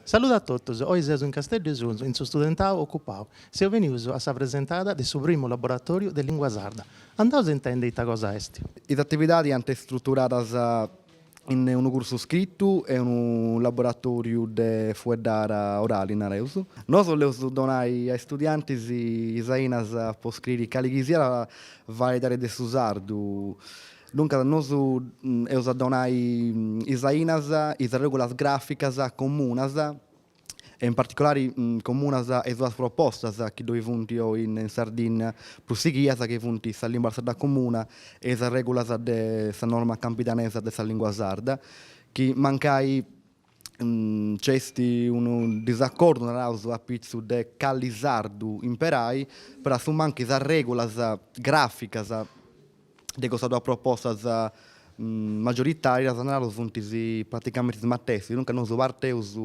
Saludu a totus, oi seus in Casteddu 'e Susu, in su Studentau Ocupau. Seus benius a sa presentada de su primu laboratoriu de lingua sarda. Andaus a intendi ita cosa est. Is atividadis ant essi struturadas in unu cursu scritu e unu laboratoriu de fueddara orali, nareus. Nosu 'oleus donai a is studiantis is ainas po scriri cali chi siat variedadi de su sardu, Duncas nosu eus a donai is ainas, is arregulas gràficas comunas e in particulari comunas a is duas propostas chi ddoi funt oi in Sardinna prus sighias chi funt sa Limba Sarda Comuna e is arregulas de sa norma campidanesa de sa lingua sarda chi mancai nc'est unu disacordu naraus apitzus de cali sardu imperai però a su mancu is arregulas gràficas de custas duas propostas majoritàrias naraus funt praticamenti is matessi, duncas nosu parteus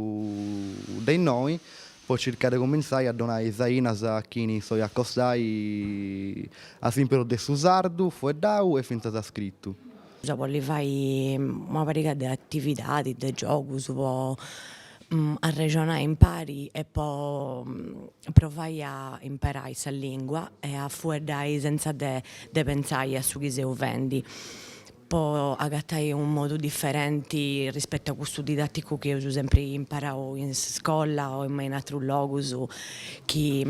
de innoi po circai de cumintzai a donai is ainas a chini s'olit acostai a s'imperu de su sardu fueddau e fintzas scritu. Eus a bolli fai una pariga de atividadis, de giogus po arrexonai impari e po provai a imperai sa lingua e a fueddai sentza de de pentzai a su chi seus fendi, po agatai unu modu diferenti rispettu a cussu didatticu chi eus sempri imparau in scola o me in aterus logus chi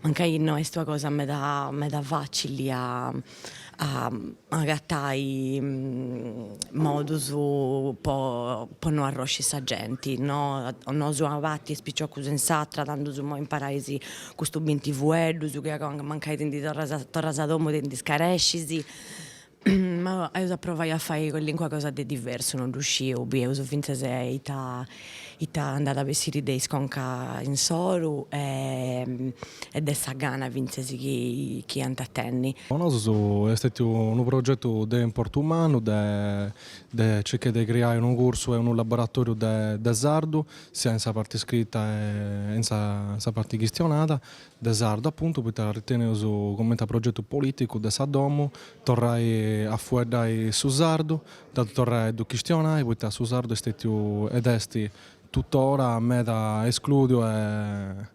Mancai no est una cosa meda meda facili a a agatai modus po po no arrosci sa genti, no nosu a una parti e is piciocus in s'atra, tandus imoi imparais custus binti fueddus chi mancai ti ndi torras torras a domu e ti ndi scarescis Ma eus a provai a fai calincuna cosa de diversu, non ddu sciu, bieus fintzas ita ita andat a bessiri de is concas insoru e de sa gana fintzas chi chi ant a tenni. Po nosus est stetiu unu progetu de importu mannu de de circai de criai unu cursu e unu laboratoriu de de sardu, sia in sa parti scrita e in sa in sa parti chistionada de sardu apuntu poita riteneus cumenti a progetu politicu de sa domu torrai a fueddai su sardu, ddu torrai a ddu chistionai poita su sardu est stetiu ed est tutora meda escludiu e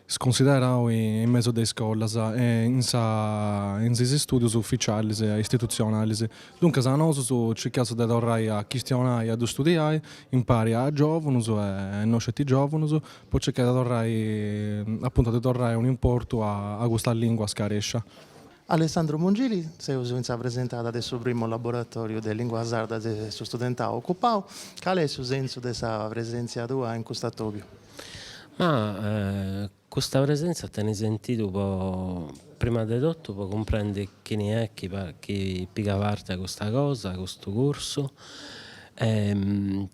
sconsiderau in mesu de is scolas e in sa in is istudius uficialis e istitutzionalis. Duncas nosus circaus de torrai a chistionai e a ddu studiai impari a giovunus e no sceti giovunus Po circai de torrai, apuntu, de torrai un'importu a custa lìngua scarèscia. Alessandro Mongili, seus in sa presentada de su primu laboratòriu de lìngua sarda de su Studentau Ocupau. Cale est su sensu de sa presèntzia tua in custu atòbiu? Ma custa presèntzia tenit sentidu po, prima de totu, po cumprendi chini est chi chi pigat parti a custa cosa, a custu cursu e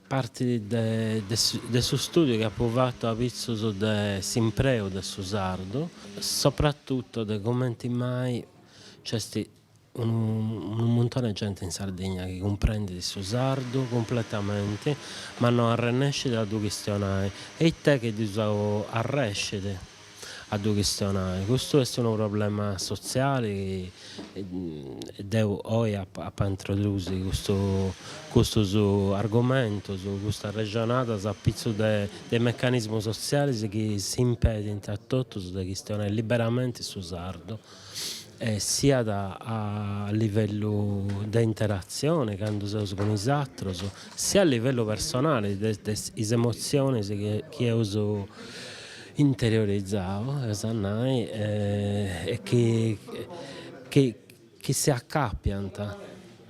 Partit de su studiu chi apu fatu apitzus de s'impreu de su sardu, sopratutto de cumenti mai nc'est unu muntoni 'e genti in Sardigna chi cumprendit su sardu cumpletamenti ma no arrennescit a ddu chistionai e it'est chi ddus arrescit a ddu chistionai. Custu est unu problema sotziali chi deu oi apu a introdusi custu custus argumentus, custas arrexonadas a pitzus de is mecanismus sotzialis chi s'impedint a totus de chistionai liberamenti su sardu, siat a livellu de interatzioni candu seus cun is atrus, siat a livellu personali de is emotzionis chi eus interiorizau, est a nai, e chi chi si acapiant,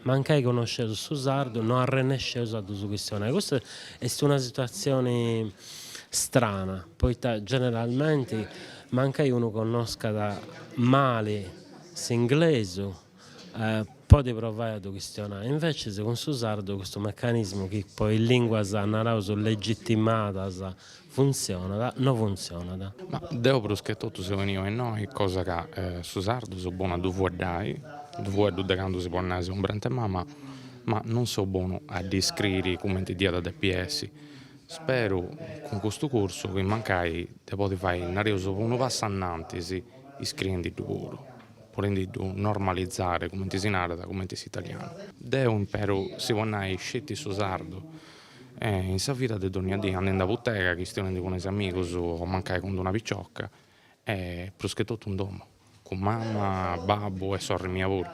mancai connosceus su sardu no arrennesceus a ddu chistionai. Custa est una situatzioni strana, poita generalmenti mancai unu connoscat mali s'inglesu podit provai a ddu chistionai, invecis cun su sardu custu mecanismu chi po is linguas naraus legitimadas Funtzionat, no funtzionat. Ma deu prus che totu seu beniu a innoi cosa ca su sardu seu bonu a ddu fueddai, ddu fueddu de candu si podit nai seu in brent'e mama, ma non seu bonu a dd'iscriri cumenti diat a depi essi. Speru cun custu cursu chi mancai de podi fai, nareus, unu passu anantis iscriendi-ddu puru, podendi-ddu normalizare cumenti si narat, cumenti s'italianu. Deu imperu, si podit nai, sceti su sardu. In sa vida de dònnia dì, andendi a butega, chistionendi cun is amigus o mancai cun d'una picioca e prus che totu in domu, cun mama, babbu e sorri mia puru.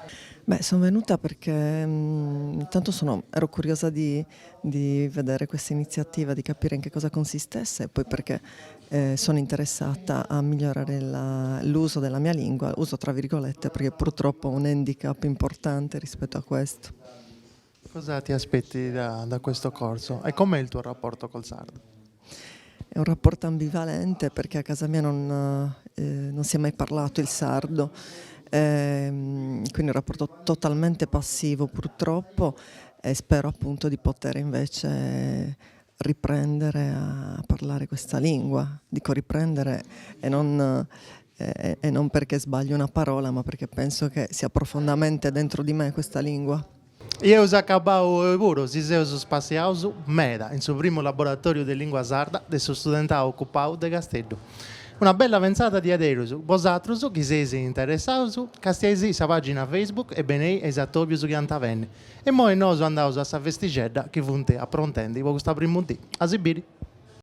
Beh, sono venuta perché intanto sono, ero curiosa di, di vedere questa iniziativa, di capire in che cosa consistesse e poi perché sono interessata a migliorare l'uso della mia lingua, uso tra virgolette perché purtroppo ho un handicap importante rispetto a questo. Cosa ti aspetti da, da questo corso e com'è il tuo rapporto col sardo? È un rapporto ambivalente perché a casa mia non, non si è mai parlato il sardo, quindi un rapporto totalmente passivo purtroppo e spero appunto di poter invece riprendere a parlare questa lingua. Dico riprendere e non perché sbaglio una parola, ma perché penso che sia profondamente dentro di me questa lingua. Eus acabau oi puru, si seus spassiaus meda in su primu laboratoriu de lingua sarda de su studentau ocupau de Casteddu. Una bella pentzada diaderus, bosatrus chi seis interessaus, castiaisì sa pagina Facebook e benei a is atobius chi ant a benni. E immoi nosu andaus a sa festixedda chi funt aprontendi po custa primu dì. A si biri!